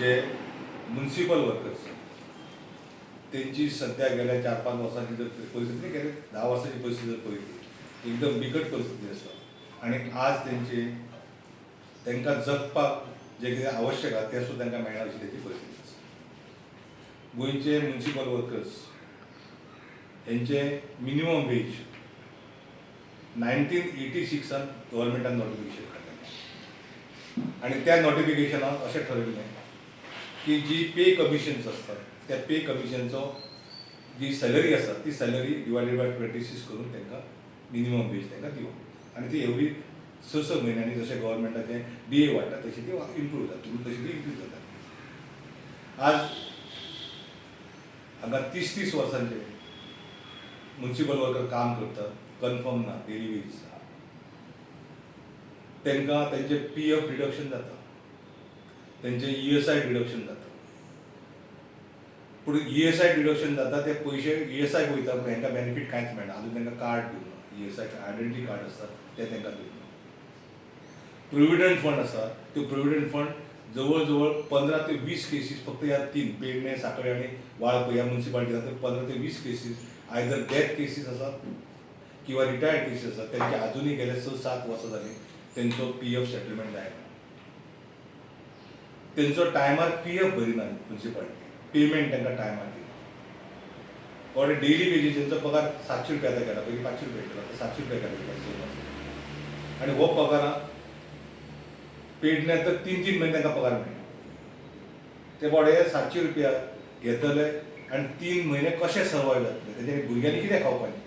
जे municipal workers तेंची सध्या गेल्या 4-5 वर्सांची जर परिस्थिती, गेल्या 10 वर्सांची परिस्थिती जर पळयली, एकदम बिकट परिस्थिती आसा आनी आज तेंची तांकां जगपाक जें कितें आवश्यक आसा तें सुद्दां तांकां मेळना अशी तेंची परिस्थिती आसा. गोंयचे मुन्सिपल वर्कर्स हेंचे मिनिमम वेज 1986 गव्हर्मेंटान नोटिफिकेशन काडलें आनी त्या नोटिफिकेशनान अशें ठरयल्लें की जी पे कमिशन्स आसतात त्या पे कमिशनचो जी सॅलरी आसा ती सॅलरी डिवायडेड बाय 26 करून तांकां मिनिमम वेज तांकां दिवप आनी ती एवरी 6-6 म्हयन्यांनी जशें गव्हर्मेंटाचें डीए वाडटा तशी ती इम्प्रूव जाता, तशी ती इन्क्रीज जाता. आज हांगा 30-30 वर्सांचे मुन्सिपल वर्कर काम करतात, कन्फर्म ना, डेली वेजीस आसा. तांकां तेंचे पीएफ डिडक्शन जाता, तेंचे ईएसआय डिडक्शन जाता, पूण ईएसआय डिडक्शन जाता ते पयशे ईएसआय वयता, पूण हेंकां बेनिफीट कांयच मेळना. आजून तांकां कार्ड दिवंक ना, ईएसआय आयडेंटिटी कार्ड आसता तें तांकां दिवंक ना. प्रोविडंट फंड आसा, त्यो प्रोविडंट फंड जवळ जवळ 15 ते 20 केसीस फक्त ह्या 3 पेडणे, साखळे आनी वाळपय ह्या मुन्सिपालिटीन 15 ते 20 केसीस आयदर डेथ केसीस आसात किंवा रिटायर्ड केसीस आसात. तेंचे आजुनूय गेले 6-7 वर्सां जालीं तेंचो पीएफ सेटलमेंट जायना, तेंचो टायमार पीएफ भरिना मुन्सिपालिटी, पेमेंट तांकां टायमार दिना. कोणे डेली वेजीस तेंचो पगार 700 रुपया आतां केला, पयलीं 500 रुपया केला, आतां 700 रुपया केला आनी हो पगाराक पेडण्यात तर 3-3 म्हयने तांकां पगार मेळना. ते बोडे 700 रुपया घेतले आनी 3 म्हयने कशे सर्वायव जातले, तेंच्या भुरग्यांनी कितें खावपाचें,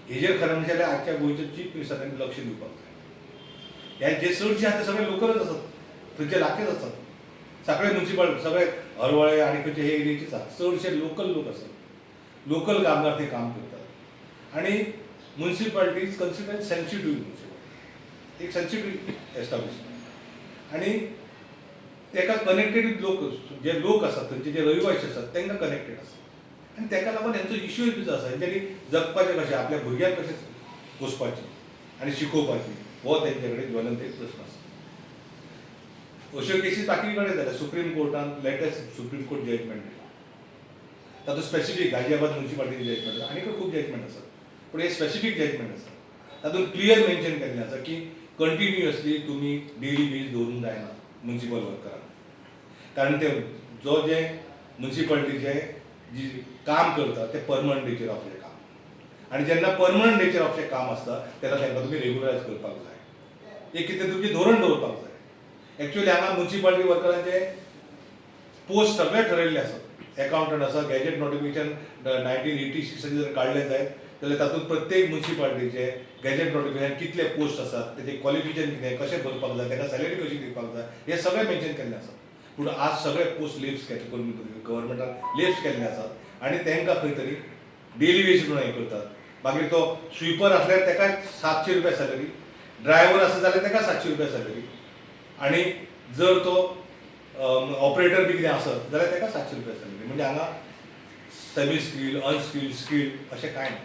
हेजेर खरें म्हणजें जाल्यार आजच्या गोंयच्या चीफ मिनिस्टरांनी लक्ष दिवपाक जाय. हे जे चडशे आसा ते सगळे लोकलच आसात, थंयचे लागचेच आसात, सगळे मुन्सिपाल सगळे हरवळे आनी खंयचे हे एरियेचेच आसात, चडशे लोकल लोक आसात, लोकल कामगार ते काम करतात. आनी municipality is considered sensitive municipality, एक सेन्सिटीव एस्टाब्लिशमेंट आनी तेका कनेक्टेड लोक जे लोक आसात थंयचे जे रहिवासी आसात तांकां कनेक्टेड आसा आनी तेका लागून हेंचो इश्यूय सुद्दां आसा. हेंच्यांनी जगपाचें कशें, आपल्या भुरग्यांक कशें पोसपाचें आनी शिकोवपाचें हो तेंचे कडेन ज्वलंत एक प्रस्न आसा. अश्यो केसी बाकी कडेन जाल्या. सुप्रीम कोर्टान लेटेस्ट सुप्रीम कोर्ट जजमेंट दिलां, तातूंत स्पेसिफीक गाजियाबाद मुन्सिपालिटीचें जजमेंट आसा, आनीकय खूब जजमेंट आसात, पूण हे स्पेसिफीक जजमेंट आसा. तातूंत क्लियर मेन्शन केल्लें आसा की कंटिन्युअसली तुमी डेली वेज दवरूंक जायना मुन्सिपल वर्करांक, कारण ते जो जे मुन्सिपालिटीचे जी काम करता ते परमनंट नेचर ऑफ काम आनी जेन्ना परमनंट नेचर ऑफ काम आसता तेन्ना तांकां तुमी रेगुलरायज करपाक जाय, एक कितें तुमचें धोरण दवरपाक जाय. एक्चुअली हांगा मुन्सिपालिटी वर्करांचे पोस्ट सगळे ठरयल्ले आसात, एकाउंटंट आसा, गॅजेट नोटिफिकेशन 1986 जर काडलें जायत जाल्यार तातूंत प्रत्येक मुन्सिपालिटीचे गॅजेट नोटिफिकेशन कितले पोस्ट आसात, तेजें क्वॉलिफिकेशन कितें, कशें भरपाक जाय, तांकां सॅलरी कशी दिवपाक जाय, हें सगळें मेन्शन केल्लें आसा. पूण आज सगळे पोस्ट लेप्स केले करून गव्हर्मेंटान लेप्स केल्ले आसात आनी तांकां खंय तरी डेली वेज म्हणून हें करतात. मागीर तो स्विपर आसल्यार ताका 700 रुपया सॅलरी, ड्रायव्हर आसा जाल्यार ताका 700 रुपया सॅलरी, आनी जर तो ऑपरेटर बी कितें आसत जाल्यार ताका 700 रुपया सॅलरी. म्हणजे हांगा सेमी स्किल्ड, अनस्किल्ड, स्किल्ड अशें कांय ना.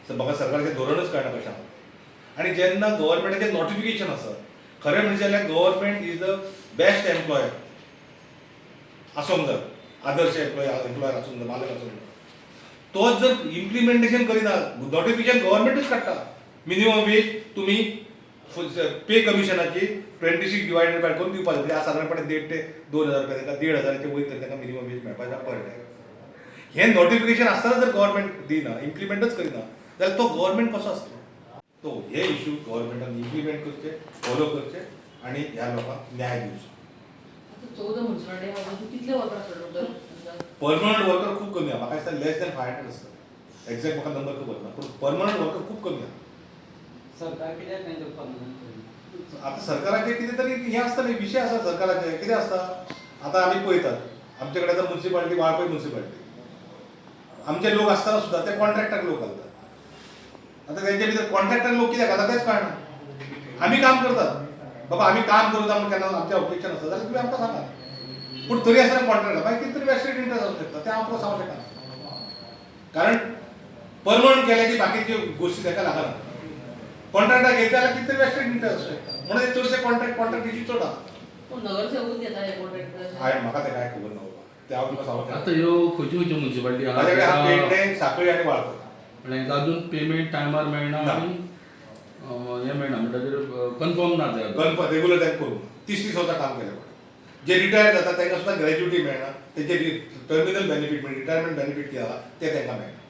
म्हाका सरकाराचें धोरणच कळना कशें आसा. आनी जेन्ना गव्हर्मेंटाचें नोटिफिकेशन आसा, खरें म्हणजें जाल्यार government is the best employer आसूंक जाय, आदर्श एम्प्लॉयर आसूंक जाय, मालक आसूंक जाय. तो जर इम्प्लिमेंटेशन करिना, नोटिफिकेशन गव्हर्मेंटूच काडटा, मिनिमम वेज तुमी पे कमिशनाची 26 डिवायडेड बाय करून दिवपाक जाय. म्हणजे आज सादारणपणे 1.5 ते 2,000 रुपया तांकां, 1,500 वयर तरी तांकां मिनिमम वेज मेळपाक जाय पर डे. हें नोटिफिकेशन आसतना जर गव्हर्मेंट दिना, इम्प्लिमेंटच करिना जाल्यार तो गव्हर्मेंट कसो आसतलो? तो हे इश्यू गव्हर्मेंटान इम्प्लिमेंट करचे, फॉलो करचे आनी ह्या लोकांक न्याय दिवचो. 14 मुन्सिपालिटी कितले वर्कर आसता? परमनंट वर्कर खूब कमी आसा, म्हाका दिसता लेस दॅन 500 आसता, एक्झॅक्ट म्हाका नंबर खबर ना, पूण परमनंट वर्कर खूब कमी आसा. सरकार कित्याक तांचे परमनंट? आतां सरकाराचें कितें तरी हें आसता न्ही, विशय आसा सरकाराचे कितें आसता. आतां आमी पळयतात आमचे कडेन आतां मुन्सिपालिटी, वाळपय मुन्सिपालिटी, आमचे लोक आसतना सुद्दां ते कॉन्ट्रॅक्टाक लोक घालतात. आतां तेंचे भितर कॉन्ट्रॅक्टाक लोक कित्याक घालतात तेंच कळना. आमी काम करतात बाबा, आमी काम करता म्हणून केन्ना आमचें ऑब्जेक्शन आसता जाल्यार तुमी आमकां सांगात, पूण तरी आसतना कॉन्ट्रॅक्ट मागीर कितें तरी वेस्टेड इंट्रस्ट आसूंक शकता, तें हांव तुका सांगूंक शकना. कारण परमनंट केलें की बाकीच्यो गोश्टी ताका लागना, कॉन्ट्रॅक्टाक घेतले जाल्यार कितें तरी वेस्टेड इंट्रस्ट आसूंक शकता, म्हणून ते चडशे कॉन्ट्रॅक्ट इश्यू चड आसा. पूण नगरसेवकूच घेता हे कॉन्ट्रॅक्टर? हांवें, म्हाका तें कांय खबर ना बाबा, तें हांव तुका सांगूंक आतां शकना. ह्यो खंयच्यो खंयच्यो मुन्सिपालिटी आहा? म्हाज्या कडेन आहा पेडणे, साखळी आनी वाळपय. म्हणजे अजून पेमेंट टायमार मेळना ना. आनी हें मेळना म्हणटकीर कन्फर्म ना ते अजून. गणपत रेगुलर तांकां करूंक ना. 30 30 वर्सां काम केलें पडटा. जे रिटायर जाता तांकां सुद्दां ग्रॅज्युटी मेळना. तेजे टर्मिनल बेनिफीट, म्हणजे रिटायरमेंट बेनिफीट कितें आसा तें तांकां मेळना.